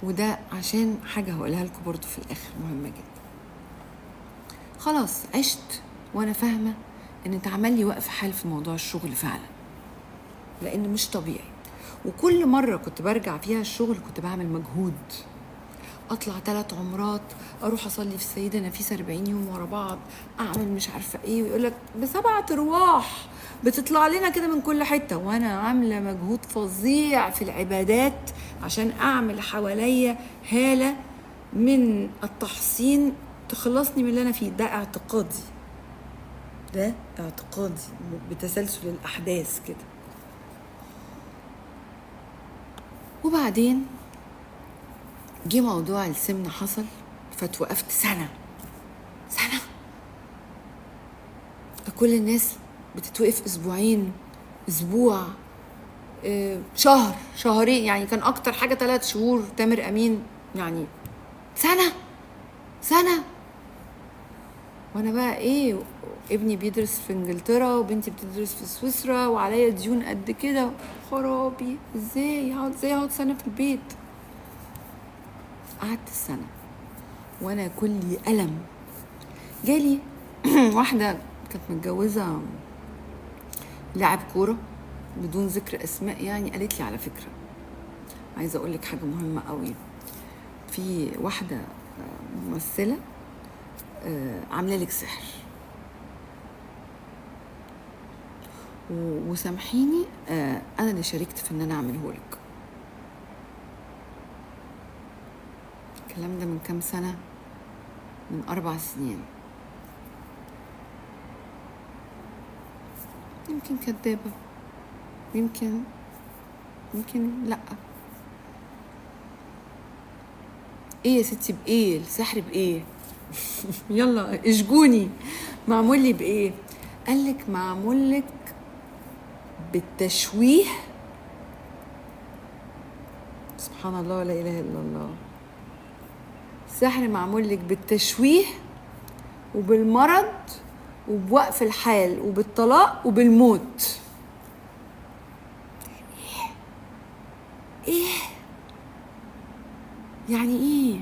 وده عشان حاجة هقولها لكم برضو في الآخر مهمة جدا. خلاص عشت وأنا فاهمة إن اتعمل لي وقف حال في موضوع الشغل فعلا، لأن مش طبيعي. وكل مرة كنت برجع فيها الشغل كنت بعمل مجهود، أطلع 3 عمرات، أروح أصلي في السيدة نفيسة 40 يوم ورا بعض، أعمل مش عارفة إيه، ويقولك ب7 أرواح بتطلع لنا كده من كل حتة. وأنا عاملة مجهود فظيع في العبادات عشان أعمل حواليا هالة من التحصين تخلصني من اللي أنا فيه. ده اعتقادي، ده اعتقادي بتسلسل الأحداث كده. وبعدين جه موضوع السمنة حصل، فتوقفت سنة. سنة ده كل الناس بتتوقف أسبوعين، أسبوع، شهر، شهرين، يعني كان أكتر حاجة 3 شهور. تامر أمين يعني سنة، سنة. وأنا بقى إيه، ابني بيدرس في إنجلترا وبنتي بتدرس في سويسرا وعليا ديون قد كده، خرابي، إزاي هقعد، إزاي هقعد سنة في البيت؟ قعدت السنة وأنا كلي ألم. جالي واحدة كانت متجوزة لاعب كورة بدون ذكر أسماء، يعني قالت لي على فكرة عايزة أقول لك حاجة مهمة قوي، في واحدة ممثلة عاملة لك سحر، وسامحيني، أنا اللي شاركت في إن أنا أعمله لك. الكلام ده من كام سنة؟ من 4 سنين. يمكن كدابة، يمكن لأ. إيه يا ستي، بإيه السحر؟ بإيه؟ يلا اشجوني، معمول لي بإيه؟ قالك معمول لك بالتشويه. سبحان الله، لا إله إلا الله. السحر معمول لك بالتشويه وبالمرض وبوقف الحال وبالطلاق وبالموت. إيه؟ إيه؟ يعني إيه؟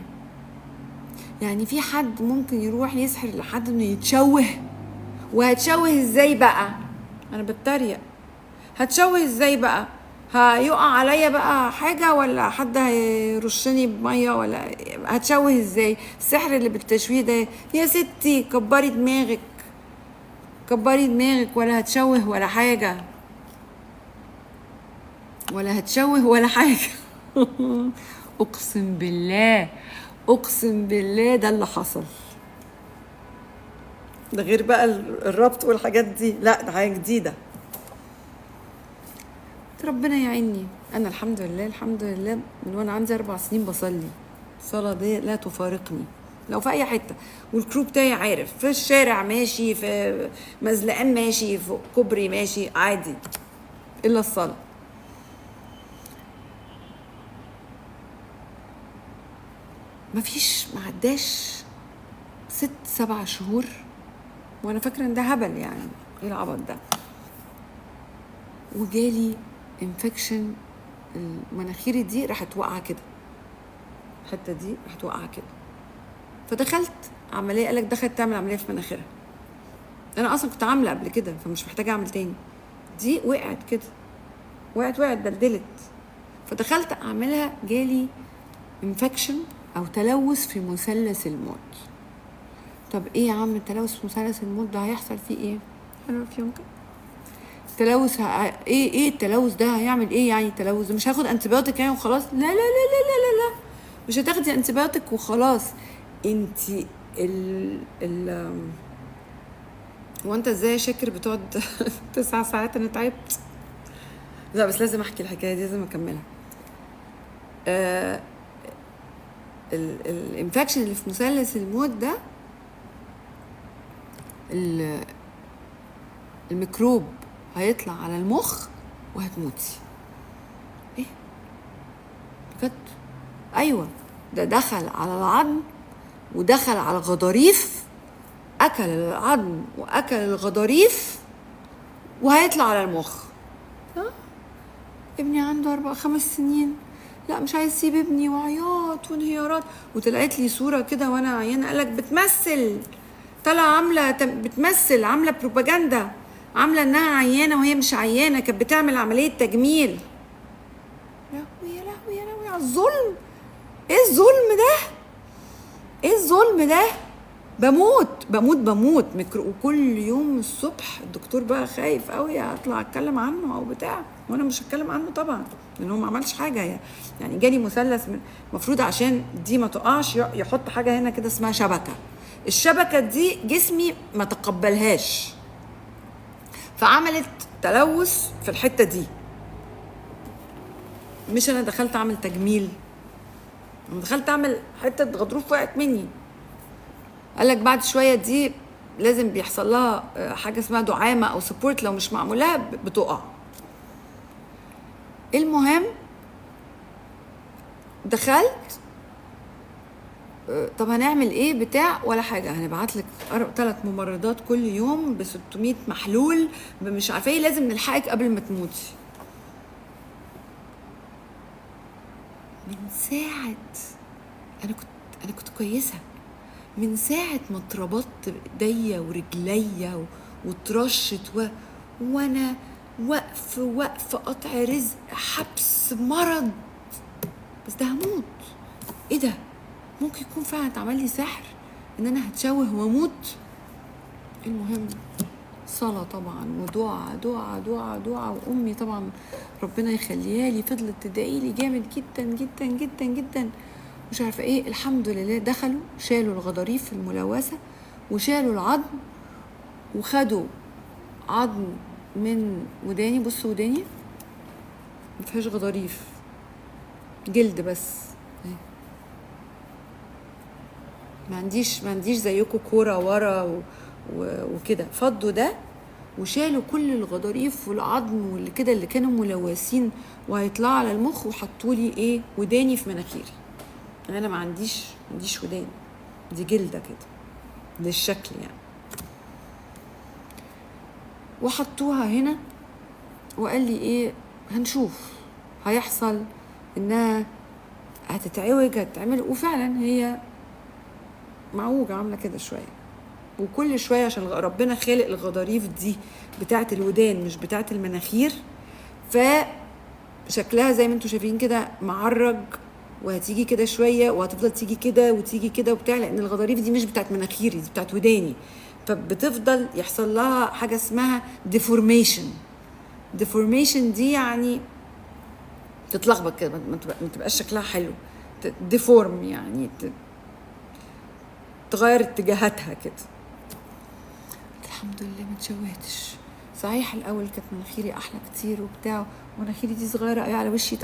يعني في حد ممكن يروح يسحر لحد إنه يتشوه؟ وهتشوه إزاي بقى؟ أنا بتريق. هتشوه إزاي بقى؟ هيقع عليا بقى حاجة ولا حد هيرشني بمية ولا هتشوه إزاي؟ السحر اللي بالتشويه ده يا ستي كبري دماغك، كبري دماغك، ولا هتشوه ولا حاجة، ولا هتشوه ولا حاجة. أقسم بالله، أقسم بالله ده اللي حصل. ده غير بقى الربط والحاجات دي، لا ده حاجة جديدة. ربنا يعيني. أنا الحمد لله، الحمد لله من وأنا عندي 4 سنين بصلي، الصلاة دي لا تفارقني لو في أي حتة. والكرو بتاعي عارف، في الشارع ماشي، في مزلقان ماشي، في كوبري ماشي، عادي، إلا الصلاة. مفيش، ما عداش 6-7 شهور وأنا فاكرة إن ده هبل، يعني إيه العبط ده؟ وجالي انفكشن، المناخيري دي راحت واقعة كده، الحتة دي راحت واقعة كده. فدخلت عملية، قالك دخلت تعمل عملية في مناخيرها. أنا أصلا كنت عاملة قبل كده فمش محتاجة أعمل تاني. دي وقعت كده، وقعت دلدلت. فدخلت أعملها، جالي انفكشن أو تلوث في مثلث الموت. طب إيه يا عم التلوث في مثلث الموت ده هيحصل فيه إيه؟ حلو في يوم كده تلوث إيه التلوث ده هيعمل إيه؟ يعني التلوث ده مش هاخد antibiotic يعني وخلاص؟ لا لا لا لا لا لا لا، مش هتاخدي antibiotic وخلاص. انتي ال ال هو انت ازاي يا شاكر بتقعد 9 ساعات؟ انا تعبت. لا بس لازم احكي الحكايه دي، لازم اكملها. ال infection اللي في مثلث الموت ده، الميكروب هيطلع على المخ وهتموتي. ايه بجد؟ ايوه، ده دخل على العظم ودخل على الغضاريف، اكل العظم واكل الغضاريف وهيطلع على المخ. ها؟ ابني عنده 4-5 سنين، لا مش عايز اسيب ابني، وعياط وانهيارات. وطلعت لي صوره كده وانا عيانه، قالك بتمثل، طالعه عامله بتمثل، عامله بروباجندا، عامله انها عيانه وهي مش عيانه، كانت بتعمل عملية تجميل. يا لهوي يا لهوي يا لهوي على الظلم، ايه الظلم ده؟ ايه الظلم ده؟ بموت بموت بموت. وكل يوم الصبح الدكتور بقى خايف قوي اطلع اتكلم عنه او بتاع، وانا مش هتكلم عنه طبعا لان هو ما عملش حاجة. يعني جالي مثلث من المفروض عشان دي ما تقعش يحط حاجة هنا كده اسمها شبكة، الشبكة دي جسمي ما تقبلهاش، فعملت تلوث في الحتة دي. مش انا دخلت اعمل تجميل، انا دخلت اعمل حتة غضروف وقعت مني. قال لك بعد شوية دي لازم بيحصل لها حاجة اسمها دعامة او support، لو مش معمولها بتقع. المهم دخلت، طب هنعمل ايه بتاع ولا حاجة، هنبعت لك 3 ممرضات كل يوم ب 600 محلول مش عارفه ايه، لازم نلحقك قبل ما تموتي. من ساعة انا كنت كويسة، من ساعة ما اتربطت بايديا ورجليا واترشت وانا وقف قطع رزق، حبس، مرض، بس ده هموت. ايه ده؟ ممكن يكون فعلا اتعمل لي سحر ان انا هتشوه واموت. المهم صلاة طبعا ودعاء دعاء دعاء دعاء، وامي طبعا ربنا يخليها لي فضلت تدعي لي جامد جدا جدا جدا جدا مش عارفه ايه. الحمد لله دخلوا شالوا الغضاريف الملوثة وشالوا العظم وخدوا عظم من وداني. بصوا وداني ما فيهاش غضاريف، جلد بس، ما عنديش زيكم كورة ورا وكده. فضوا ده وشالوا كل الغضاريف والعظم واللي كده اللي كانوا ملوثين وهيطلعوا على المخ، وحطوا لي ايه وداني في مناخيري. انا ما عنديش ودان، دي جلده كده للشكل يعني. وحطوها هنا وقال لي ايه هنشوف هيحصل انها هتتعوج هتتعمل، وفعلا هي معوجة عامله كده شوية، وكل شوية عشان ربنا خالق الغضاريف دي بتاعه الودان مش بتاعه المناخير، فشكلها زي ما انتم شايفين كده معرج، وهتيجي كده شوية وهتفضل تيجي كده وتيجي كده وبتاع، لان الغضاريف دي مش بتاعت مناخيري، دي بتاعت وداني، فبتفضل يحصل لها حاجة اسمها deformation. deformation دي يعني تتلخبط كده، ما تبقاش شكلها حلو، deform يعني تغير اتجاهاتها كده. الحمد لله ما اتشوهتش. صحيح الاول كانت مناخيري احلى كتير وبتاع، مناخيري دي صغيرة قوي على وشي.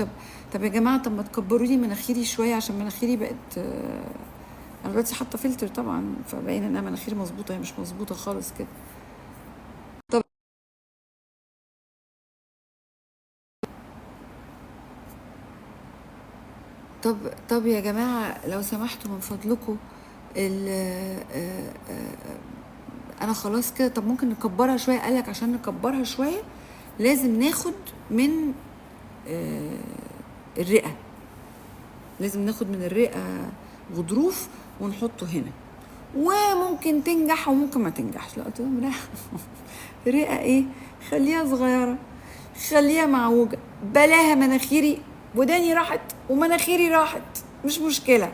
طب يا جماعة، طب ما تكبروا لي مناخيري شوية عشان مناخيري بقت، انا دلوقتي حاطه فلتر طبعا فباين انها مناخيري مظبوطة، هي مش مظبوطة خالص كده. طب يا جماعة لو سمحتوا من فضلكم، انا خلاص كده، طب ممكن نكبرها شوية؟ قالك عشان نكبرها شوية لازم ناخد من الرئة، لازم ناخد من الرئة غضروف ونحطه هنا، وممكن تنجح وممكن ما تنجحش. لا قلت لهم رئه ايه، خليها صغيرة، خليها معوجة، بلاها مناخيري، وداني راحت ومناخيري راحت، مش مشكلة.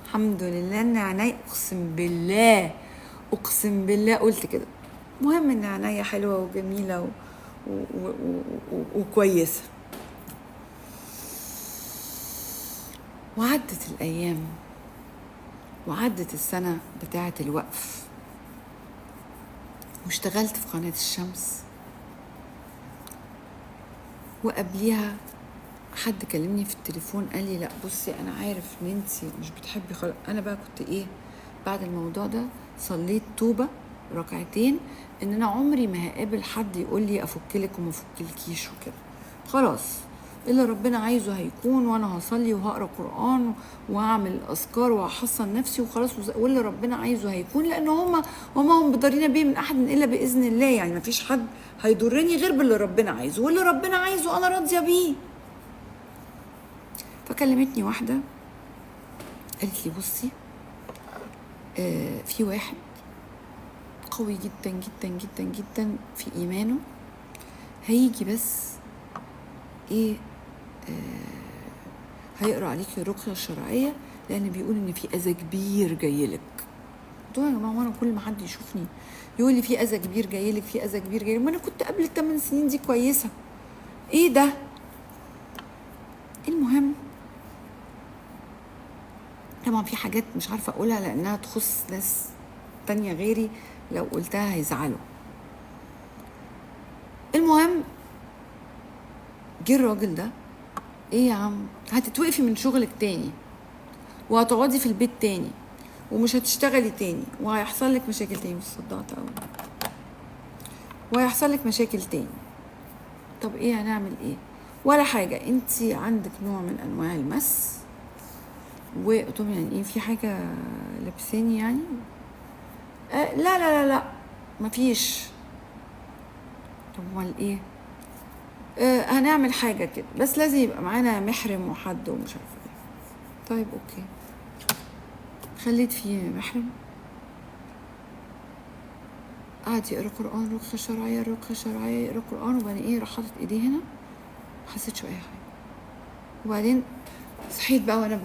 الحمد لله ان عيني، اقسم بالله اقسم بالله قلت كده، مهم ان عينيا حلوة وجميلة وكويسة. وعدت الايام وعدت السنة بتاعه الوقف، واشتغلت في قناة الشمس. وقبليها حد كلمني في التليفون قال لي لا بصي انا عارف ان انتي مش بتحبي خالص. انا بقى كنت ايه بعد الموضوع ده، صليت توبه ركعتين ان انا عمري ما هقابل حد يقول لي افكلك وما افكلكيش وكده، خلاص اللي ربنا عايزه هيكون، وانا هصلي وهقرا قران وهعمل اذكار وهحصن نفسي وخلاص، واللي ربنا عايزه هيكون، لان هما هم بضرينا بيه من احد الا باذن الله، يعني ما فيش حد هيضرني غير باللي ربنا عايزه، واللي ربنا عايزه انا راضية بيه. فكلمتني واحدة قالت لي بصي، في واحد قوي جدا جدا جدا جدا في ايمانه، هيجي بس ايه، هيقرا عليكي الرقية الشرعية، لان بيقول ان في اذى كبير جايلك. قلت له يا جماعة، وانا كل ما حد يشوفني يقول لي في اذى كبير جايلك، في اذى كبير جايلك، ما انا كنت قبل ال8 سنين دي كويسة، ايه ده؟ المهم طبعا في حاجات مش عارفه اقولها لانها تخص ناس تانية غيري، لو قلتها هيزعلوا. المهم جه الراجل ده، ايه يا عم هتتوقفي من شغلك تاني، وهتقعدي في البيت تاني، ومش هتشتغلي تاني، وهيحصل لك مشاكل تاني. مش صدعت قوي، وهيحصل لك مشاكل تاني. طب ايه هنعمل ايه؟ ولا حاجة، انتي عندك نوع من انواع المس. وقلت لهم يعني ايه، في حاجة لابساني يعني؟ لا لا لا لا مفيش. طب امال ايه؟ هنعمل حاجة كده، بس لازم يبقى معانا محرم وحد ومش عارفه ايه. طيب okay، خليت فيه محرم، قعد يقرا قران، رقيه شرعية رقيه شرعية، يقرا قران، وبعدين ايه راح حاطط ايديه هنا، ما حسيتش باي حاجة. وبعدين صحيت بقى وانا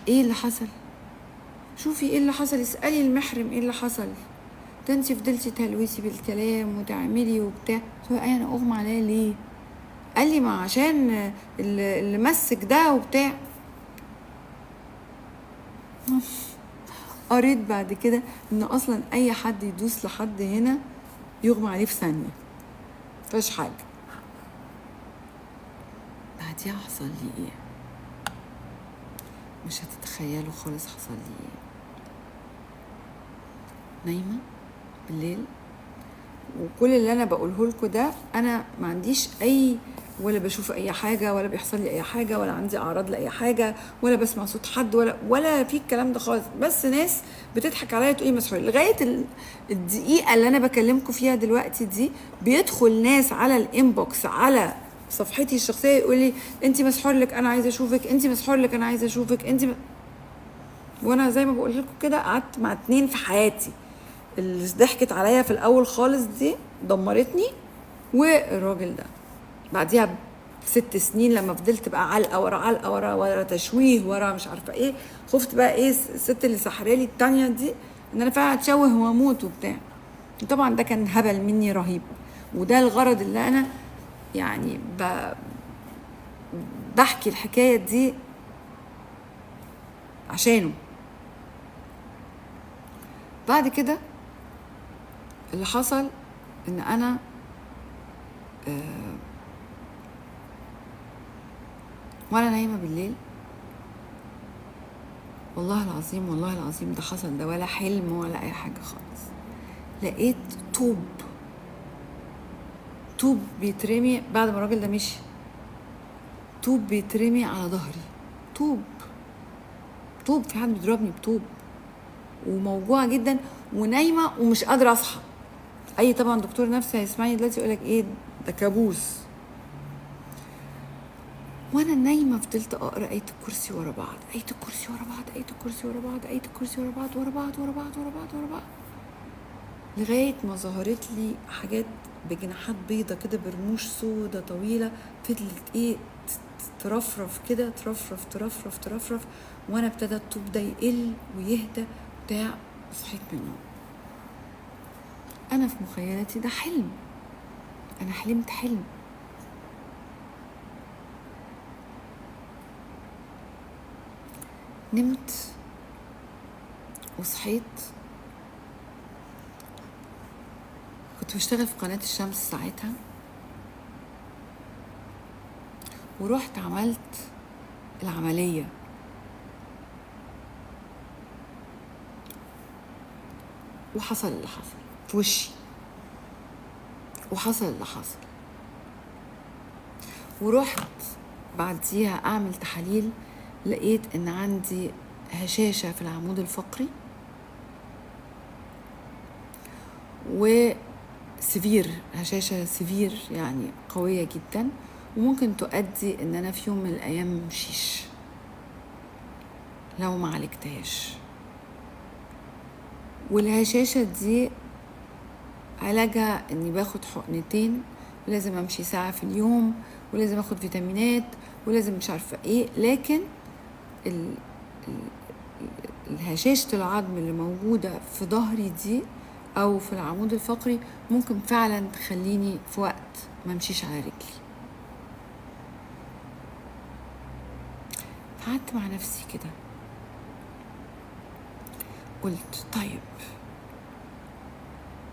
ايه اللي حصل؟ شوفي ايه اللي حصل، اسالي المحرم ايه اللي حصل، ده انتي فضلتي تهلوسي بالكلام وتعملي وبتاع. قلت له ايه انا اغمى عليا ليه؟ قال لي ما عشان اللي مسك ده وبتاع. قريت بعد كده ان اصلا اي حد يدوس لحد هنا يغمى عليه في ثانية، مفيش حاجة. بعديها حصل لي ايه؟ مش هتتخيلوا خالص حصل لي ايه. نايمة بالليل، وكل اللي انا بقوله لكم ده انا ما عنديش اي، ولا بشوف اي حاجة، ولا بيحصل لي اي حاجة، ولا عندي اعراض لاي حاجة، ولا بسمع صوت حد، ولا في الكلام ده خالص. بس ناس بتضحك عليا تقول لي مسحور. لغاية الدقيقة اللي انا بكلمكم فيها دلوقتي دي بيدخل ناس على ال inbox على صفحتي الشخصية يقول لي انت مسحور لك، انا عايزه اشوفك، انت مسحور لك، انا عايزه اشوفك، انت وانا زي ما بقول لكم كده قعدت مع 2 في حياتي، اللي ضحكت عليا في الاول خالص دي دمرتني، والراجل ده بعديها 6 سنين لما فضلت بقى علقه ورا علقه ورا ورا تشويه ورا مش عارفه ايه، خفت بقى ايه الست اللي سحرالي التانية دي ان انا فعلا اتشوه واموت وبتاع. طبعا ده كان هبل مني رهيب، وده الغرض اللي انا يعني بحكي الحكاية دي عشانه. بعد كده اللي حصل ان انا وانا نايمة بالليل، والله العظيم والله العظيم ده حصل، ده ولا حلم ولا اي حاجة خالص، لقيت طوب بيترمي بعد ما الراجل ده مشي، طوب بيترمي على ظهري، طوب، في حد بيضربني بطوب، وموجوعه جدا ونايمه ومش قادرة اصحى. اي طبعا دكتور نفسي هيسمعني دلوقتي يقولك ايه ده كابوس. وانا نايمة فضلت اقرا ايه الكرسي ورا بعض، ايه الكرسي ورا بعض، ايه الكرسي ورا بعض، ايه الكرسي ورا بعض، ورا بعض ورا بعض ورا بعض ورا بعض، لغاية ما ظهرت لي حاجات بجناحات بيضة كده برموش سودة طويلة، فضلت ايه ترفرف كده، ترفرف ترفرف ترفرف، وانا ابتدى الطوب ده يقل ويهدى بتاع. صحيت من النوم انا في مخيلتي ده حلم، انا حلمت حلم. نمت وصحيت، كنت بشتغل في قناة الشمس ساعتها، ورحت عملت العملية. وحصل اللي حصل في وشي، وحصل اللي حصل، ورحت بعديها أعمل تحاليل، لقيت إن عندي هشاشة في العمود الفقري وسفير، هشاشة severe يعني قوية جدا، وممكن تؤدي إن أنا في يوم من الأيام مشيش. لو ما عالجتهاش. والهشاشة دي علاجها اني باخد حقنتين، ولازم امشي ساعة في اليوم، ولازم اخد فيتامينات، ولازم مش عارفة ايه. لكن الهشاشة العظم اللي موجودة في ظهري دي او في العمود الفقري ممكن فعلا تخليني في وقت ما امشيش على رجلي. قعدت مع نفسي كده قلت طيب